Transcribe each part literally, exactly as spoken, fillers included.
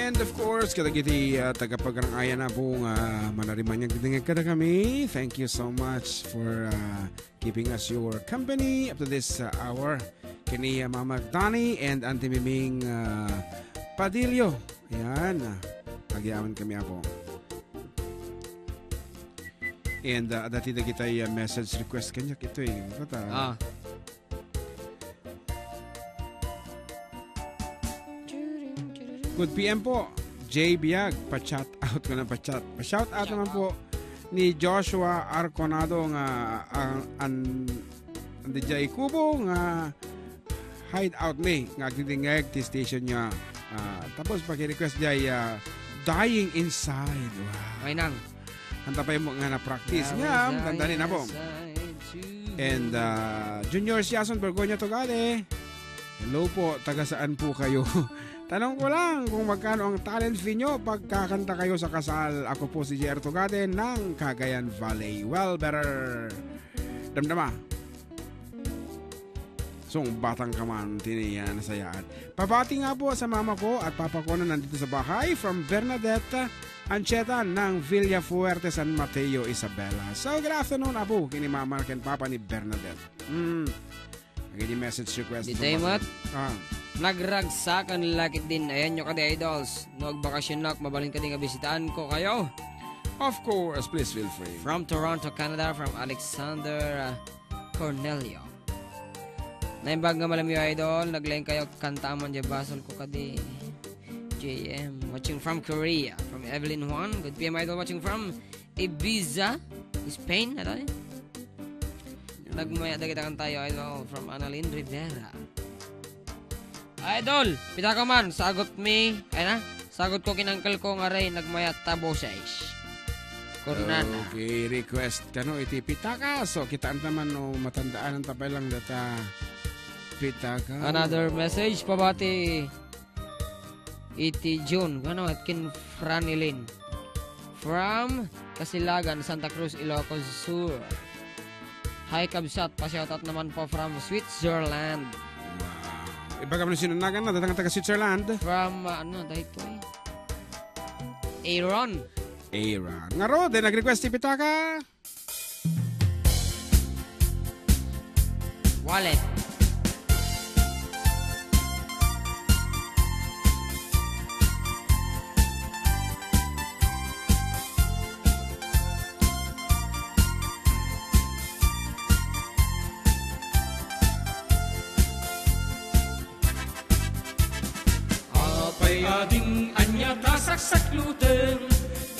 And of course, kadagiti, ah, taga-Pagrang-ayan, Apo, nga manariman nga agdingdingeg kadakami. Thank you so much for, ah, keeping us your company up to this, ah, hour. Kini, ah, Mama Dani and Auntie Miming, ah, Padillo. Ayan, ah, agyamankami, Apo. And, ah, adda ti dagiti, ah, message request kaniak itoy. Ba't, ah? Ah. Good P M po, Jay Biag, pa-shout out ko na, pa-shout. Pa-shout out Shout naman out. po ni Joshua Arconado nga, ah, an, an diay kubo nga hideout mi nga agdingdingeg ti station niya. Ah, tapos paki-request diay, ah, Dying Inside. Wow. Ay nang. Anta pay mo nga na-practice. Ngem, dandanin na po. And, uh, Junior Siason Bergonia Tugade. Hello po, taga saan po kayo? Tanong ko lang kung magkano ang talent fee nyo pagkakanta kayo sa kasal. Ako po si J R Tugade ng Cagayan Valley. Well, better damdama. Sungbatang ka man, tiniya, nasayaan. Pabati nga po sa mama ko at papa ko na nandito sa bahay, from Bernadette Ancheta ng Villafuerte, San Mateo, Isabela. So, good afternoon, Apo, kini mama ken papa ni Bernadette. Mm. Again, yung message request. Di tayo mat. Ah. Nagragsakan lakit din. Ayan nyo kadi, idols. No, agbakasyon na, mabalin ka din nga bisitaan ko kayo. Of course, please feel free. From Toronto, Canada, from Alexander, uh, Cornelio. Naimbag nga malamyo, idol. Naglaing kayo, kanta man diay basol ko kadi. J M, watching from Korea. From Evelyn Juan. Good P M, idol. Watching from Ibiza, Spain. Ano eh? Nagmaya dagita kan tayo, idol. From Annalyn Rivera. Idol, pitaka man, sagot mi, ay na, sagot ko ken uncle ko nga ray, nagmayat ta boses. Kurnana. Okay, request kano iti pitaka. So, kitaan ta man no matandaan ta pay lang data pitaka. Another message, pabati iti June. Ano, at kin Franilin. From Kasilagan, Santa Cruz, Ilocos Sur. Hi, kabsat. Pa-shoutout naman po from Switzerland. Wow. Ibaga man sino nagan na, datang taga Switzerland. From, uh, ano, daytoy? Aaron. Aaron. Nga, Rod, eh, nag-request ti pitaka. Wallet. Apay ading ania ta saksakluten,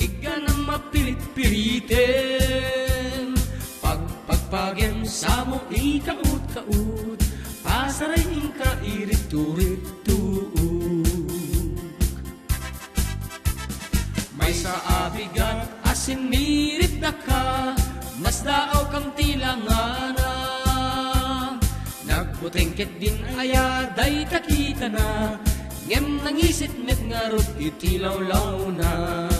igana mapirit-piriten. Pagpagpagen samo ikaut-kaut, pasaray inka iritturittuok. Maysa a bigat a sinnirit daka, masdaawkam ti langana. Nagbuteng ketdin aya dayta kitana, ngem nangisit met ngarud iti lawlawna.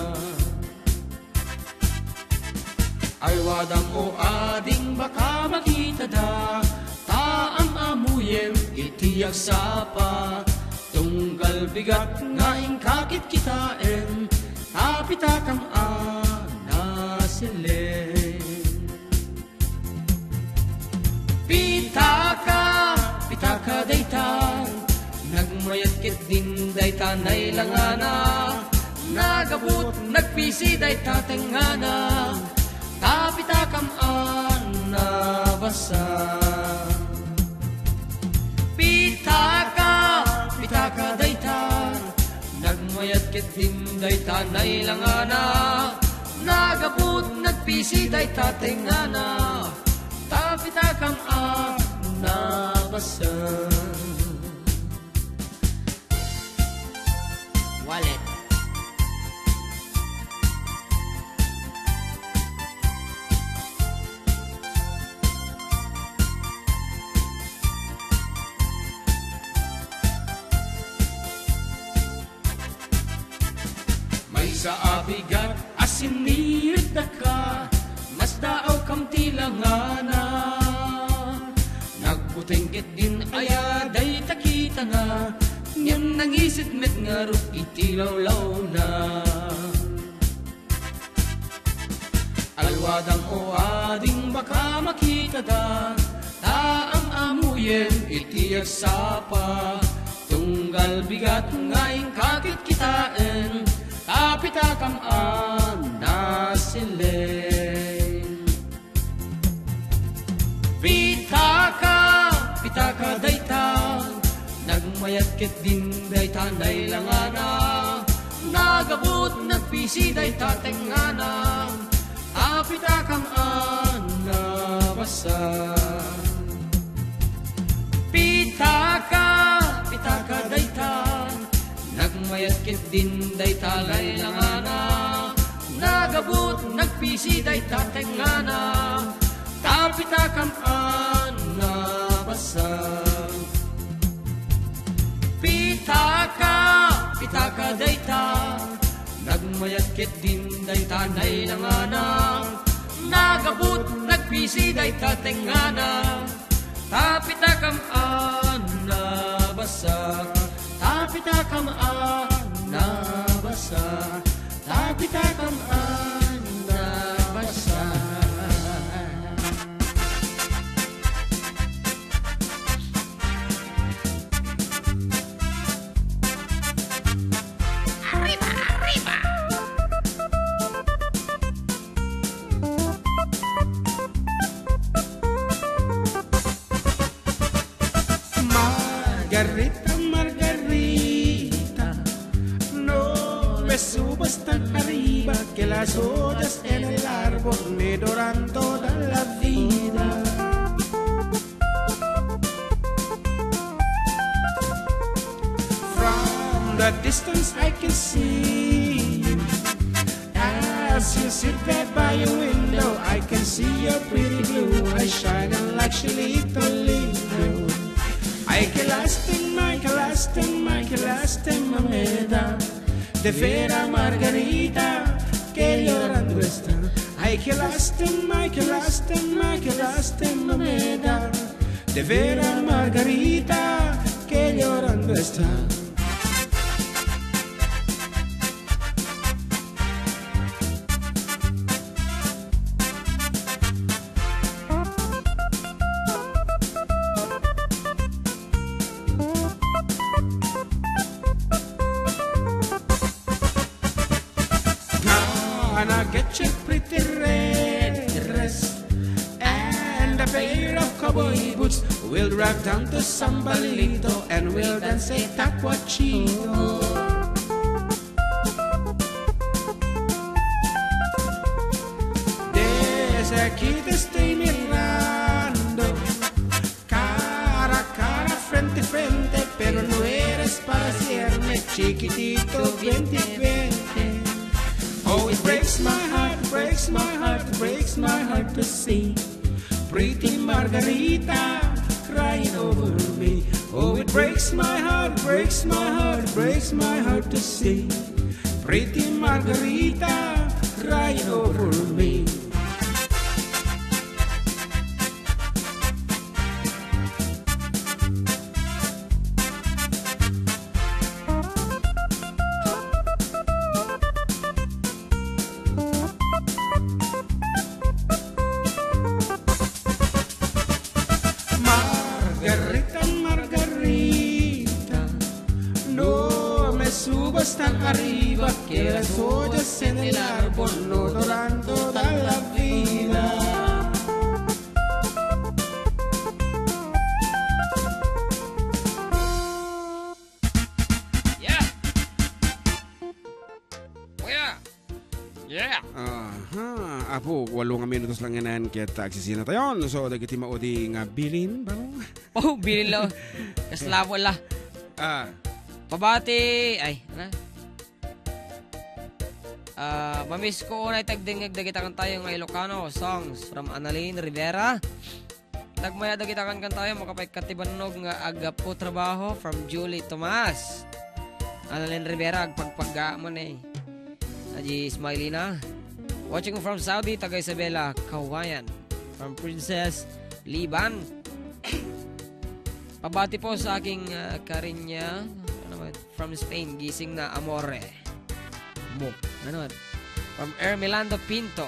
Ay wadam o ading baka makitada, ta am-amuyem iti agsapa, tunggal bigat nga inka kitkitaen, ta pitakam a nasilen. Pitaka, pitaka dayta, nagmayat ketdin dayta nailangana, nagabut, nagpisi dayta tengngana, ta pitakam a nabasa. Pitaka, pitaka dayta, nagmayat ketdin dayta nailangana, nagabut, nagpisi dayta tengngana, ta pitakam a nabasa. Wallet. Maysa a bigat a sinnirit daka, masdaawkam ti langana. Nagbuteng ketdin aya dayta kitana, Ngem nangisit met ngarud iti lawlawna. Alwadam o ading baka makitada, ta am-amuyen iti agsapa. Tunggal bigat nga inka kitkitaen, ta pitakam a nasilen. Pitaka, pitaka dayta, nagmayat ket din dayta nailangana, nagabut, nagpisi dayta tengngana, ta pitakam a nabasa. Pitaka, pitaka dayta, nagmayat ket din dayta laylangana, nagabut, nagpisi dayta tengngana, ta pitakam a nabasa. Pitaka, pitaka dayta, nagmayat ket din dayta nailangana, nagabut, nagpisi dayta tengngana, ta pitakam a nabasa, ta pitakam a nabasa, ta pitakam a nabasa. Arriba, arriba! Margarita, Margarita, no me subas tan arriba, que las hojas en el árbol me duran toda la vida. From the distance I can see you. As you sit there by your window, I can see your pretty blue eyes shining like Shalita Lindo. Ay, que lástima, que lástima, que lástima me da. De vera, Margarita, que llorando está. Ay, que lástima, que lástima, que lástima me da. De vera, Margarita, que llorando está. Gonna get your pretty red dress and a pair of cowboy boots. We'll drive down to Sambalito and we'll dance a tacuachito. Desde aquí te estoy mirando, cara a cara, frente a frente, pero no eres para hacerme chiquitito, vente, vente. Oh, it breaks my heart, breaks my heart, breaks my heart to see pretty Margarita crying over me. Oh, it breaks my heart, breaks my heart, breaks my heart to see pretty Margarita crying over me. Margarita, Margarita, no me subas tan arriba, que las hojas en el árbol no duran toda la vida. Yeah! Oh, yeah! Yeah! Aha, apo, walo nga minutos lang yan, ket agsisina tayon. So, dagiti maudi nga bilin, baro? Oh, bilin lang. Kasla mo la. Ah. Pabati, ay, ano? Ah, mamiss ko unay tagdingeg dagita kantayo nga Ilocano songs from Annalyn Rivera. Nagmaya dagita kankantayo, makapaikkat ti bannog nga aggapu trabaho from Julie Tomas. Annalyn Rivera, agpagpagga mo ni. Aji Smiley na. Watching from Saudi, taga Isabela, Kawayan. From Princess Liban. Pabati po sa aking, ah, karinya. Ano man? From Spain, gising na, amore. Mo. Ano man? From Ermelando Pinto.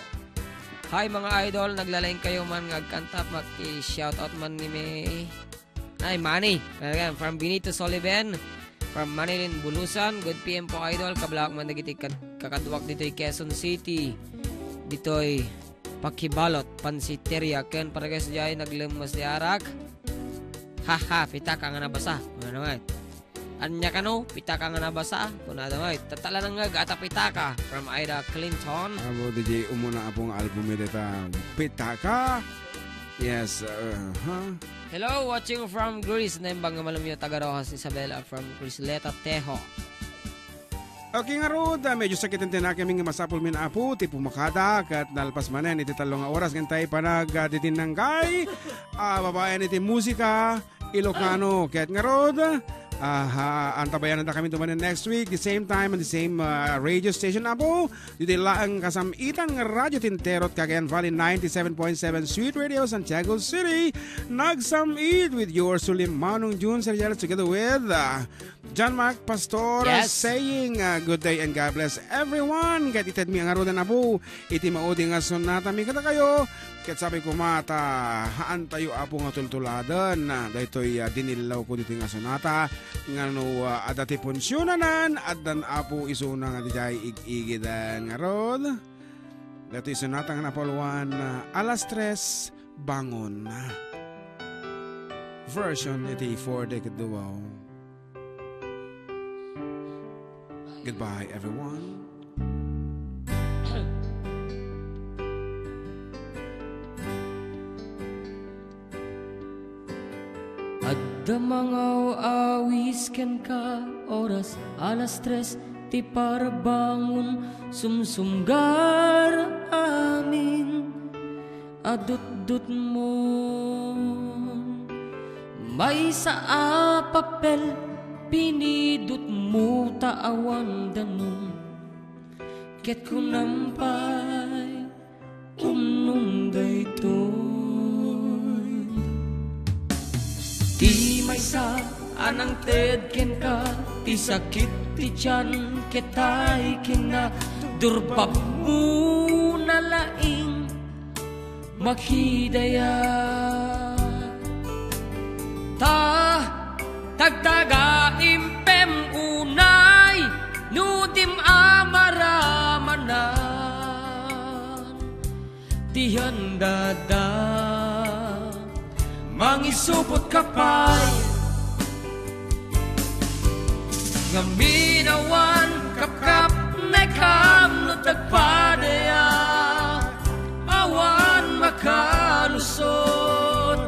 Hi, mga idol. Naglalaing kayo man nga agkanta, maki-shoutout man ni May. Ay, Manny. Ayan, from Benito Soliven. From Manilin Bulusan. Good P M po, idol. Kablak man dagiti kad-, kakaduak ditoy Quezon City. Ditoy Pakibalot, Pansiteria, ken Paranaque, diay naglemmes ti arak. Haha, pitaka nga nabasa. Ano naman? Ania kano, pitaka nga nabasa? Kunada nga, tatala nga gata pitaka from Ida Clinton. Amo, D J, umuna, Apo, nga album iti ta, Pitaka. Yes, uh, huh? Hello, watching from Greece. Naimbag nga malem yo, taga Roxas, Isabela from Crisleta, Tejo. Okay, ngarud, ah, medyo sakit ang tinakeming nga masapul min Apo, ti pumakada, kat nalpas manen iti tallo nga oras, ngantay panag, ah, didinanggay, ah, babaen iti musika, Ilocano. Ket ngarud, ah, ha, antabayanan da kami dumanen next week, the same time and the same, ah, radio station, Apo. Ditoy laeng kasam-itan nga Radio Tintero, Cagayan Valley, ninety-seven point seven Sweet Radio, Santiago City. Nagsam-it with yours truly, Manong Jun Seriales, together with, ah, John Mark Pastor, yes, saying, ah, good day and God bless everyone. Ket itedmi ngaruden, Apo, iti maudi nga sonata mi kadakayo. Ket sabi koma ta, haantayo, Apo, nga tultuladen, ah, daytoy, ah, dinillawko ditoy nga sonata, nga no, ah, adda ti punsionanan, addan, Apo, isuna nga diay ig-igiden. Ngarud, daytoy sonata nga napauluan, ah, Alas Tres, Bangon. Version iti four deck duo. Goodbye, everyone. Adda mangaw-awis kenka, oras alas tres ti parbangon, sumsumgar amin a dutdutmon. Maysa a papel, pinidutmo ta awan danum. Ket kunam pay, umnom daytoy. Ti maysa a nangted kenka, ti sakit ti tian, ket ay kinadurbabmo na laing makidaya. Ta tagtagaim pem unay no dim amaramanan ti handada. Mangisupot ka pay. Ngamin awan kapkapnekam no tagpadaya, awan makalusot,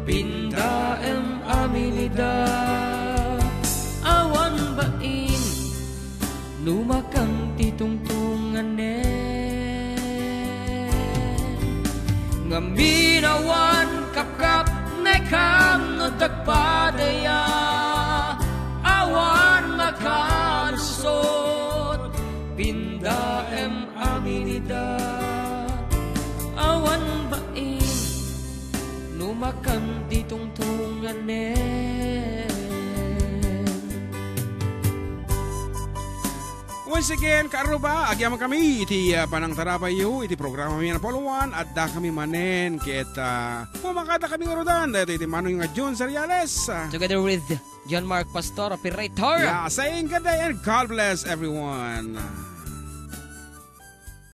pindaem amin ida, awan bain, no makan ti tungtunganen. Ngamin awan kapkapnekam no tagpadaya, awan makalusot, pindaem amin ida, awan bain, no makan ti tungtunganen. Once again, kaarruba, agyaman kami iti, ah, panangtarabayyo iti programa mi a Polo One. Adda kami manen ket, ah, pumakada kami ngarudan daytoy iti Manong nga Jun Seriales, ah. Together with John Mark Pastor, operator. Yeah, saying good day and God bless everyone.